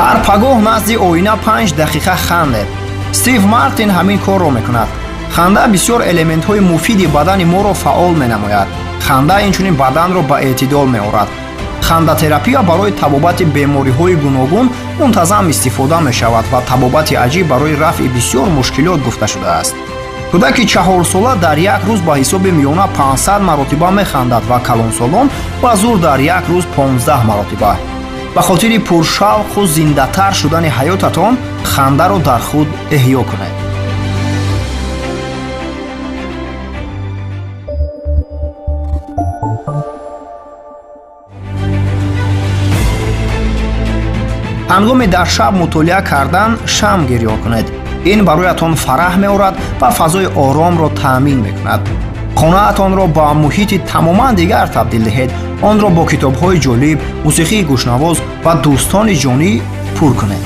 Ҳар пагоҳ назди оина 5 дақиқа хандед. Стив Мартин ҳамин корро мекунад. Ханда бисёр элементҳои муфиди бадани моро фаъол менамояд. Ханда инчунин баданро ба эътидол меорад. Хандатерапия барои табобати бемориҳои гуногун мунтазам истифода мешавад ва табобати аҷиб барои рафъи бисёр мушкилот гуфта шудааст. Кӯдаки 4-сола дар як рӯз ба ҳисоби миёна 500 маротиба механдад ва калонсолон ба зур дар як рӯз 15 маротиба. Ба хотири пуршавқу зиндатар шудани ҳаётатон хандаро дар худ эҳё кунед. Ҳангоми дар шаб мутолиа кардан шам гирён кунед. Ин бароятон фараҳ меорад ва фазои оромро таъмин мекунад. Хонаатонро ба муҳити тамоман дигар табдил диҳед. Онро бо китобҳои ҷолиб, мусиқии гӯшнавоз ва дӯстони ҷонӣ пур кунед.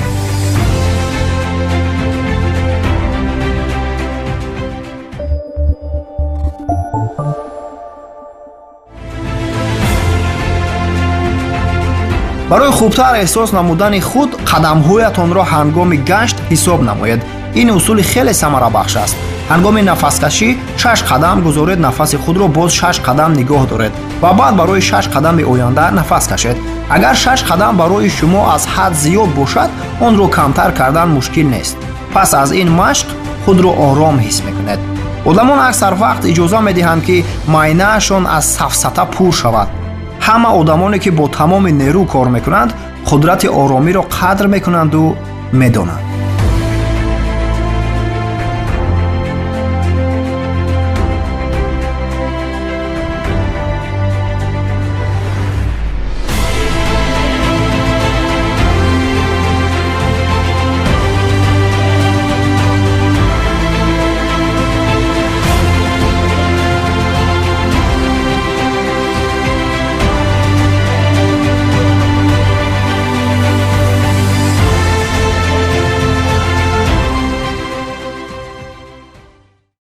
Барои хубтар эҳсос намудани худ қадамҳоятонро ҳангоми гашт ҳисоб намоед. Ин усули хеле самарабахш аст. Ҳангоми нафаскашӣ шаш қадам гузоред, нафаси худро боз шаш қадам нигоҳ доред ва баъд барои шаш қадами оянда нафас кашед. Агар шаш қадам барои шумо аз ҳад зиёд бошад, онро камтар кардан мушкил нест. Пас аз ин машқ худро ором ҳис мекунед. Одамон аксар вақт иҷоза медиҳанд, ки майнаашон аз сафсата пур шавад. Ҳама одамоне, ки бо тамоми нерӯ кор мекунанд, қудрати оромиро қадр мекунанду медонанд.